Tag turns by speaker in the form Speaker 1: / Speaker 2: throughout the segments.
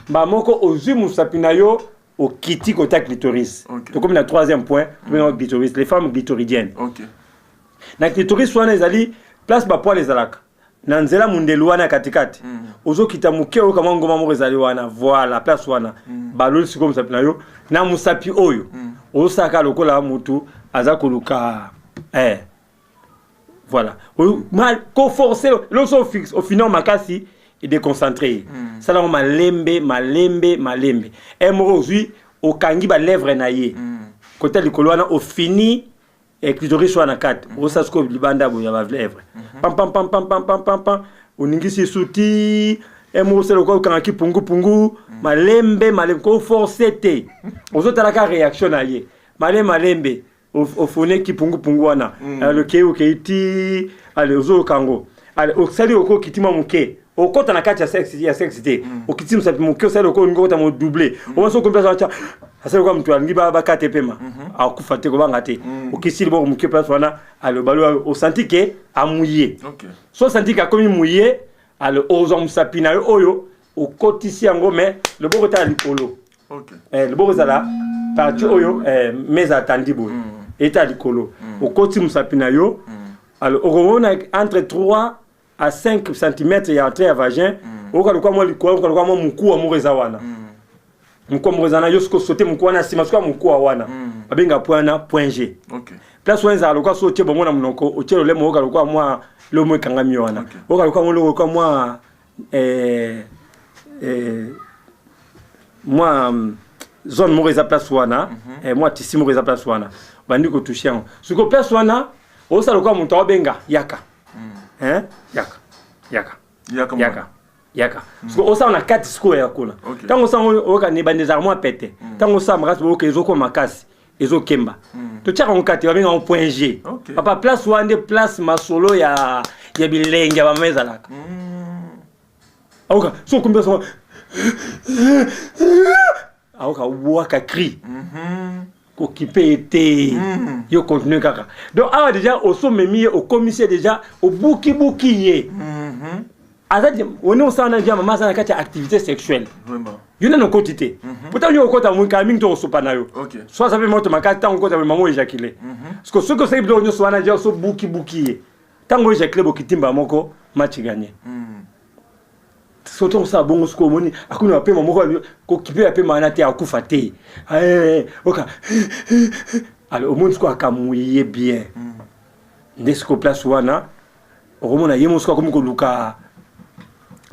Speaker 1: Mbala moko ozwi mosapi na yo, okiti kota clitoris. Tokomi na troisième point, tobenga clitoris, les femmes clitoridiennes. Na clitoris wana ezali place bapoils ezalaka na nzela mundelu wana ya katikati. Ozokita moke, oyoka mwa ngoma moko ezali wana. Voilà, place wana baloli sikoyo mosapi na yo. Na mosapi oyo ozosalaka lokola motu aza koluka voilà, koforce loso ofina makasi, edéconcentre ye. Sala yango malembe, malembe, malembe. E moko ozwi, okangi balèvre na ye kota likolo wana, ofini clitoris wana kati. Osala sikoyo libanda boye ya balèvre, pam pam pam pam pam pam pam pam, oningisi su ti e moko osala lokola okangaki pungupungu. Malembe malembe, koforce te, ozotalaka réaction na ye. Malembe malembe, ofoneki pungupungu wana. Okei, okei ti ale ozoyoka yango. Ale osali oko okiti mwa moke, okota na kati ya sexe te. Okiti mosapi moke, osali oko olingi okota modouble. Omasi okomi place wana, asali lokola moto alingi bakate pema, akufa te, kobanga te. Okisi liboko moke place wana, ale obali, osanti ke amouillé. So osanti ke akomi mouillé, ale ozwa mosapi na yo oyo, okotisi yango, mais loboko etala likolo. Loboko ezala partie oyo mais ezala tandi boye, etala likolo. Okoti mosapi na yo, alors okomona entre 3 à 5 cm ya entrée ya vagin. Oyoka lokwa mwa likolo, oyoka lokwa mwa mokuwa moko eza wana. Mokuwa moko eza wana, yo soki osote mokuwa wana, nsima soki ya mokuwa wana, babenga point wana point G. Place wana ezala lokwa so otie bongo na monoko, otie lolemo, oyoka lokwa mwa lomo ekangami wana. Oyoka lokwa mwa lokwa mwa zone moko eza place wana, mwa tisi moko eza place wana, bandi kotouche yango. Sikoyo place wana osala lokola moto aobenga yaka. Hein? Yaka, yaka.
Speaker 2: Yaka.
Speaker 1: Yaka, yaka. Sikoyo osala na kati sikoyo ya kuna. Ntango osala, oyoka ne bandi ezalaka mwa pete. Ntango osala makasi, oyoka ezokoma makasi, ezokemba. Totiaka yango kati, babenga yango point G. Papa, place wana nde place masolo ya bilenge ya bamama ezalaka. Aoka so okombi so, aoka obwaka cri. Kokipe ye te. Yo continue kaka. Donc awa déjà osomemi ye, okomisi ye déjà, obukibuki ye. Aza oni osala na dia mama aza na kati ya activité sexuelle. Yo nano okoti te. Pourtant yo okota mokala mingi to kosopa na yo. So aza mpe moto makasi, ntango okota mama oéjacule. Parce que soki osali biloko nyonso wana dia, osobukibuki ye, ntango oéjacule, bokitimba moko, match gagné. Soki osala bongo, soki omoni akomi na bapema moko, kokipe bapema wana te, akufa te. Oka alors omoni sikoyo akamwi ye bien. Nde sikoyo place wana okomona ye mo sikoyo akomi koluka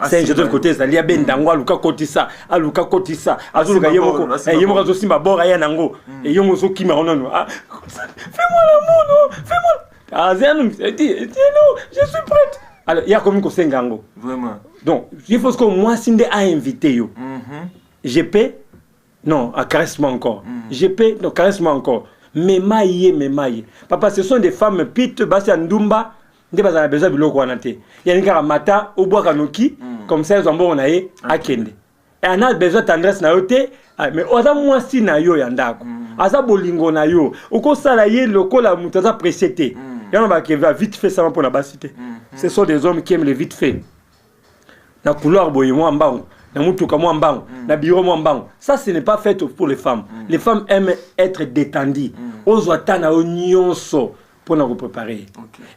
Speaker 1: singe de côté, ezali abenda yango, aluka kotisa, aluka kotisa, azoluka ye moko. Ye moko azosimba bord, aya nango, eyongo ozokima yango nano. Fais-moi l'amour, non, fais-moi, ah zenu dis non, je suis prête. Alors ye akomi kosenga yango. Donc il faut que mwasi nde ainvité yo. Je peux, non, caresse-moi encore. Je peux, non, caresse-moi encore. Mema ye, mema ye. Papa, ce sont des femmes putes, basi ya ndumba nde bazala na besoin biloko wana te. Yani kaka mata obwaka noki, comme ça ezwa mbongo na ye, akende. Ana besoin tendresse na yo te. Mais aza mwasi na yo ya ndako, aza bolingo na yo, okosala ye lokola moto aza pressé te. Yango bakeva vite fait sama mpona basi te. Ce sont des hommes qui aiment le vite fait, na couloir boye mwa mbango, na mutuka mwa mbango, na bureau mwa mbango. Ça, ce n'est pas fait pour les femmes. Les femmes aiment être détendues. Ozwa ta na yo nyonso mpona kopréparer ye.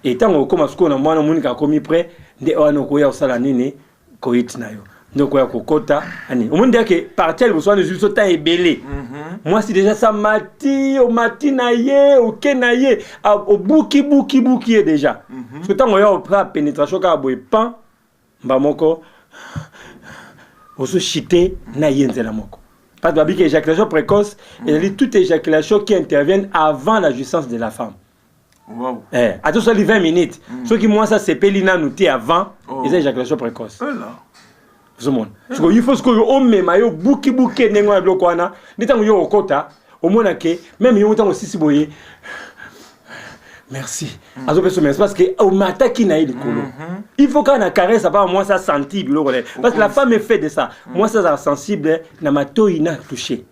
Speaker 1: E ntango okóma sikoyo na mwana, omonika akomi prêt, nde wana okoya kosala nini? Koyiti na yo nde okoya kokota ani. Omoni nde ake partie ya liboso wana ezwi biso temps ebele. Mwasi déjà sa mati, omati na ye, oke na ye, obuki buki buki ye déjà. Parce que ntango oya opra pénétration kaka boye, pan mba moko ozoshite na ye nzela moko. Parce que babiki éjaculation précoce ezali toute éjaculation qui intervient avant la jouissance de la femme. Ata osali 20 minutes, soki mwasi asepeli nanu te avant, eza éjaculation précoce. Ozomona sikoyo, il faut sikoyo omema ye, obukibuki ndenge wana biloko wana, nde ntango yo okota, omona ke même yo ntango osisi boye, merci, azopesa merci parce que omataki na ye likolo. Il faut kaka na caresse apaka mwasi asanti biloko na ye, parce que la femme est fait de ça. Mwasi azala sensible na matoi na toucher.